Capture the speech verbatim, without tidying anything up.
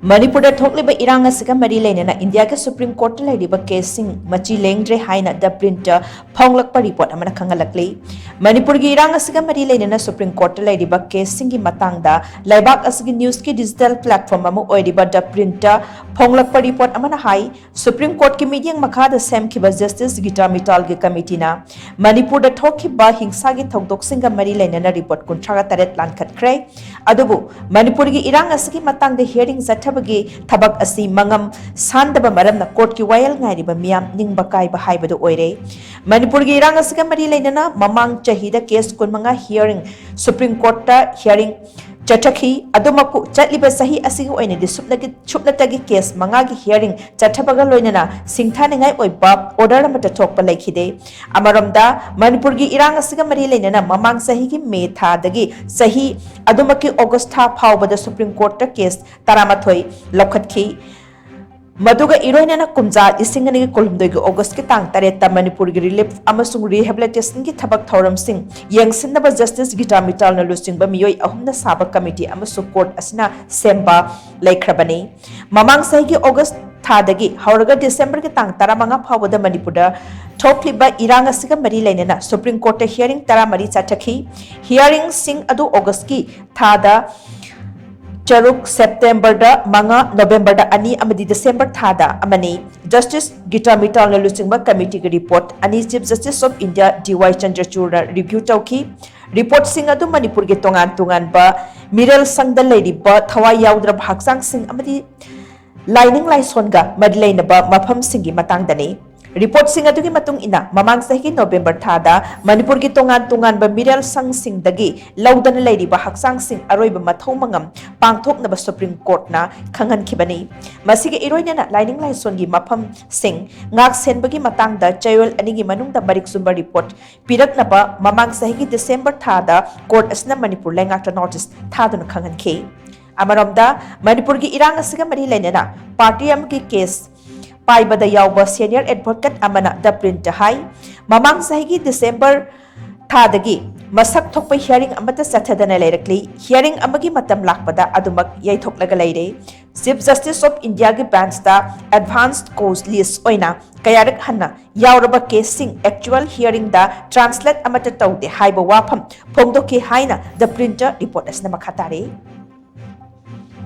ꯃꯅꯤꯄꯨꯔꯗ ꯊꯣꯛꯂꯤꯕ ꯏꯔꯥꯡ ꯑꯁꯤꯒ ꯃꯔꯤ ꯂꯩꯅꯅ ꯏꯟꯗꯤꯌꯥꯒꯤ ꯁꯨꯄ꯭ꯔꯤꯝ ꯀꯣꯔꯠꯇ ꯂꯩꯔꯤꯕ ꯀꯦꯁꯁꯤꯡ ꯃꯆꯤ ꯂꯦꯡꯗ꯭ꯔꯦ ꯍꯥꯏꯅ ꯗ ꯄ꯭ꯔꯤꯟꯠꯇ ꯐꯣꯡꯂꯛꯄ ꯔꯤꯄꯣꯔꯠ ꯑꯃꯅ ꯈꯪꯍꯜꯂꯛꯂꯤ꯫ ꯃꯅꯤꯄꯨꯔꯒꯤ ꯏꯔꯥꯡ ꯑꯁꯤꯒ ꯃꯔꯤ ꯂꯩꯅꯅ ꯁꯨꯄ꯭ꯔꯤꯝ ꯀꯣꯔꯠꯇ ꯂꯩꯔꯤꯕ ꯀꯦꯁꯁꯤꯡꯒꯤ ꯃꯇꯥꯡꯗ ꯂꯩꯕꯥꯛ ꯑꯁꯤꯒꯤ ꯅ꯭ꯌꯨꯁꯀꯤ ꯗꯤꯖꯤꯇꯦꯜ ꯄ꯭ꯂꯦꯠꯐꯣꯔꯝ ꯑꯃ ꯑꯣꯏꯔꯤꯕ ꯗ ꯄ꯭ꯔꯤꯟꯠꯇ ꯐꯣꯡꯂꯛꯄ ꯔꯤꯄꯣꯔꯠ ꯑꯃꯅ ꯍꯥꯏ, ꯁꯨꯄ꯭ꯔꯤꯝ ꯀꯣꯔꯠꯀꯤ ꯃꯤꯠꯌꯦꯡ ꯃꯈꯥꯗ ꯁꯦꯝꯈꯤꯕ ꯖꯁꯇꯤꯁ ꯒꯤꯇꯥ ꯃꯤꯇꯥꯜꯒꯤ ꯀꯃꯤꯇꯤꯅ ꯃꯅꯤꯄꯨꯔꯗ ꯊꯣꯛꯈꯤꯕ ꯍꯤꯡꯁꯥꯒꯤ ꯊꯧꯗꯣꯛꯁꯤꯡꯒ ꯃꯔꯤ ꯂꯩꯅꯅ ꯔꯤꯄꯣꯔꯠ ꯀꯨꯟꯊ꯭ꯔꯥꯒ ꯇꯔꯦꯠ ꯂꯥꯟꯈꯠꯈ꯭ꯔꯦ꯫ ꯑꯗꯨꯕꯨ ꯃꯅꯤꯄꯨꯔꯒꯤ ꯏꯔꯥꯡ ꯑꯁꯤꯒꯤ ꯃꯇꯥꯡꯗ ꯍꯤꯌꯥꯔꯤꯡ ꯆꯠꯊꯕꯒꯤ ꯊꯕꯛ ꯑꯁꯤ ꯃꯉꯝ ꯁꯥꯟꯗꯕ ꯃꯔꯝꯅ ꯀꯣꯔꯠꯀꯤ ꯋꯥꯌꯦꯜ ꯉꯥꯏꯔꯤꯕ ꯃꯤꯌꯥꯝ ꯅꯤꯡꯕ ꯀꯥꯏꯕ ꯍꯥꯏꯕꯗꯨ ꯑꯣꯏꯔꯦ꯫ ꯃꯅꯤꯄꯨꯔꯒꯤ ꯏꯔꯥꯡ ꯑꯁꯤꯒ ꯃꯔꯤ ꯂꯩꯅꯅ ꯃꯃꯥꯡ ꯆꯍꯤꯗ ꯀꯦꯁ ꯀꯨꯟꯃꯉꯥ ꯍꯤꯌꯥꯔꯤꯡ ꯁꯨꯄ꯭ꯔꯤꯝ ꯀꯣꯔꯠꯇ ꯍꯤꯌꯥꯔꯤꯡ ꯆꯠꯊꯈꯤ꯫ ꯑꯗꯨꯃꯛꯄꯨ ꯆꯠꯂꯤꯕ ꯆꯍꯤ ꯑꯁꯤꯒꯤ ꯑꯣꯏꯅꯗꯤ ꯁꯨꯞꯅꯒꯤ-, ꯁꯨꯞꯅꯇꯒꯤ ꯀꯦꯁ ꯃꯉꯥꯒꯤ ꯍꯤꯌꯥꯔꯤꯡ ꯆꯠꯊꯕꯒ ꯂꯣꯏꯅꯅ ꯁꯤꯡꯊꯥꯅꯤꯡꯉꯥꯏ ꯑꯣꯏꯕ ꯑꯣꯔꯗꯔ ꯑꯃꯠꯇ ꯊꯣꯛꯄ ꯂꯩꯈꯤꯗꯦ꯫ ꯑꯃꯔꯣꯝꯗ ꯃꯅꯤꯄꯨꯔꯒꯤ ꯏꯔꯥꯡ ꯑꯁꯤꯒ ꯃꯔꯤ ꯂꯩꯅꯅ ꯃꯃꯥꯡ ꯆꯍꯤꯒꯤ ꯃꯦ ꯊꯥꯗꯒꯤ ꯆꯍꯤ ꯑꯗꯨꯃꯛꯀꯤ ꯑꯣꯒꯁ ꯊꯥ ꯐꯥꯎꯕꯗ ꯁꯨꯄ꯭ꯔꯤꯝ ꯀꯣꯔꯠꯇ ꯀꯦꯁ ꯇꯔꯥꯃꯥꯊꯣꯏ ꯂꯧꯈꯠꯈꯤ꯫ ꯃꯗꯨꯒ ꯏꯔꯣꯏꯅꯅ ꯀꯨꯝꯖꯥ ꯂꯤꯁꯤꯡ ꯑꯅꯤꯒ ꯀꯨꯟꯍꯨꯝꯗꯣꯏꯒꯤ ꯑꯣꯒꯁꯀꯤ ꯇꯥꯡ ꯇꯔꯦꯠꯇ ꯃꯅꯤꯄꯨꯔꯒꯤ ꯔꯤꯂꯤꯐ ꯑꯃꯁꯨꯡ ꯔꯤꯍꯦꯕꯤꯂꯤꯇꯦꯁꯟꯒꯤ ꯊꯕꯛ ꯊꯧꯔꯝꯁꯤꯡ ꯌꯦꯡꯁꯤꯟꯅꯕ ꯖꯁꯇꯤꯁ ꯒꯤꯇꯥ ꯃꯤꯇꯥꯜꯅ ꯂꯨꯆꯤꯡꯕ ꯃꯤꯑꯣꯏ ꯑꯍꯨꯝꯅ ꯁꯥꯕ ꯀꯃꯤꯇꯤ ꯑꯃꯁꯨ ꯀꯣꯔꯠ ꯑꯁꯤꯅ ꯁꯦꯝꯕ ꯂꯩꯈ꯭ꯔꯕꯅꯤ꯫ ꯃꯃꯥꯡ ꯆꯍꯤꯒꯤ ꯑꯣꯒꯁ ꯊꯥꯗꯒꯤ ꯍꯧꯔꯒ ꯗꯤꯁꯦꯝꯕꯔꯒꯤ ꯇꯥꯡ ꯇꯔꯥꯃꯉꯥ ꯐꯥꯎꯕꯗ ꯃꯅꯤꯄꯨꯔꯗ ꯊꯣꯛꯂꯤꯕ ꯏꯔꯥꯡ ꯑꯁꯤꯒ ꯃꯔꯤ ꯂꯩꯅꯅ ꯁꯨꯄ꯭ꯔꯤꯝ ꯀꯣꯔꯠꯇ ꯍꯤꯌꯥꯔꯤꯡ ꯇꯔꯥꯃꯔꯤ ꯆꯠꯊꯈꯤ꯫ ꯍꯤꯌꯥꯔꯤꯡꯁꯤꯡ ꯑꯗꯨ ꯑꯣꯒꯁꯀꯤ ꯊꯥꯗ ꯇꯔꯨꯛ, ꯁꯦꯞꯇꯦꯝꯕꯔꯗ ꯃꯉꯥ, ꯅꯣꯕꯦꯝꯕꯔꯗ ꯑꯅꯤ ꯑꯃꯗꯤ ꯗꯤꯁꯦꯝꯕꯔ ꯊꯥꯗ ꯑꯃꯅꯤ꯫ ꯖꯁꯇꯤꯁ ꯒꯤꯇꯥ ꯃꯤꯇꯥꯜꯅ ꯂꯨꯆꯤꯡꯕ ꯀꯃꯤꯇꯤꯒꯤ ꯔꯤꯄꯣꯔꯠ ꯑꯅꯤ chief justice of India D Y ꯆꯟꯗ꯭ꯔꯆꯨꯗꯅ ꯔꯤꯚ꯭ꯌꯨ ꯇꯧꯈꯤ꯫ ꯔꯤꯄꯣꯔꯠꯁꯤꯡ ꯑꯗꯨ ꯃꯅꯤꯄꯨꯔꯒꯤ ꯇꯣꯉꯥꯟ ꯇꯣꯉꯥꯟꯕ ꯃꯤꯔꯦꯜ ꯁꯪꯗ ꯂꯩꯔꯤꯕ ꯊꯋꯥꯏ ꯌꯥꯎꯗ꯭ꯔꯕ ꯍꯛꯆꯥꯡꯁꯤꯡ ꯑꯃꯗꯤ ꯂꯥꯏꯅꯤꯡ ꯂꯥꯏꯁꯣꯟꯒ ꯃꯔꯤ ꯂꯩꯅꯕ ꯃꯐꯝꯁꯤꯡꯒꯤ ꯃꯇꯥꯡꯗꯅꯤ꯫ ꯔꯤꯄꯣꯔꯠꯁꯤꯡ ꯑꯗꯨꯒꯤ ꯃꯇꯨꯡ ꯏꯟꯅ, ꯃꯃꯥꯡ ꯆꯍꯤꯒꯤ ꯅꯣꯕꯦꯝꯕꯔ ꯊꯥꯗ ꯃꯅꯤꯄꯨꯔꯒꯤ ꯇꯣꯉꯥꯟ ꯇꯣꯉꯥꯟꯕ ꯃꯤꯔꯦꯜ ꯁꯪꯁꯤꯡꯗꯒꯤ ꯂꯧꯗꯅ ꯂꯩꯔꯤꯕ ꯍꯛꯆꯥꯡꯁꯤꯡ ꯑꯔꯣꯏꯕ ꯃꯊꯧ ꯃꯉꯝ ꯄꯥꯡꯊꯣꯛꯅꯕ ꯁꯨꯄ꯭ꯔꯤꯝ ꯀꯣꯔꯠꯅ ꯈꯪꯍꯟꯈꯤꯕꯅꯤ꯫ ꯃꯁꯤꯒ ꯏꯔꯣꯏꯅꯅ ꯂꯥꯏꯅꯤꯡ ꯂꯥꯏꯁꯣꯟꯒꯤ ꯃꯐꯝꯁꯤꯡ ꯉꯥꯛ ꯁꯦꯟꯕꯒꯤ ꯃꯇꯥꯡꯗ ꯆꯌꯣꯜ ꯑꯅꯤꯒꯤ ꯃꯅꯨꯡꯗ ꯃꯔꯤꯛ ꯆꯨꯝꯕ ꯔꯤꯄꯣꯔꯠ ꯄꯤꯔꯛꯅꯕ ꯃꯃꯥꯡ ꯆꯍꯤꯒꯤ ꯗꯤꯁꯦꯝꯕꯔ ꯊꯥꯗ ꯀꯣꯔꯠ ꯑꯁꯤꯅ ꯃꯅꯤꯄꯨꯔ ꯂꯩꯉꯥꯛꯇ ꯅꯣꯇꯤꯁ ꯊꯥꯗꯨꯅ ꯈꯪꯍꯟꯈꯤ꯫ ꯑꯃꯔꯣꯝꯗ, ꯃꯅꯤꯄꯨꯔꯒꯤ ꯏꯔꯥꯡ ꯑꯁꯤꯒ ꯃꯔꯤ ꯂꯩꯅꯅ ꯄꯥꯔꯇꯤ ꯑꯃꯒꯤ ꯀꯦꯁ ꯄꯥꯏꯕꯗ ꯌꯥꯎꯕ ꯁꯦꯅꯤꯌꯔ ꯑꯦꯗꯚꯣꯀꯦꯠ ꯑꯃꯅ ꯗ ꯄ꯭ꯔꯤꯟꯠꯇ ꯍꯥꯏ, ꯃꯃꯥꯡ ꯆꯍꯤꯒꯤ ꯗꯤꯁꯦꯝꯕꯔ ꯊꯥꯗꯒꯤ ꯃꯁꯛ ꯊꯣꯛꯄ hearing ꯑꯃꯠꯇ ꯆꯠꯊꯗꯅ ꯂꯩꯔꯛꯂꯤ꯫ Hearing ꯑꯃꯒꯤ ꯃꯇꯝ ꯂꯥꯛꯄꯗ ꯑꯗꯨꯃꯛ ꯌꯩꯊꯣꯛꯂꯒ ꯂꯩꯔꯦ꯫ Chief Justice of Indiaꯒꯤ benchꯇ advance cause list ꯑꯣꯏꯅ ꯀꯌꯥꯔꯛ ꯍꯟꯅ ꯌꯥꯎꯔꯕ caseꯁꯤꯡ actual hearingꯗ translate ꯑꯃꯠꯇ ꯇꯧꯗꯦ ꯍꯥꯏꯕ ꯋꯥꯐꯝ ꯐꯣꯡꯗꯣꯛꯈꯤ ꯍꯥꯏꯅ The Printer report ꯑꯁꯤꯅ ꯃꯈꯥ ꯇꯥꯔꯤ꯫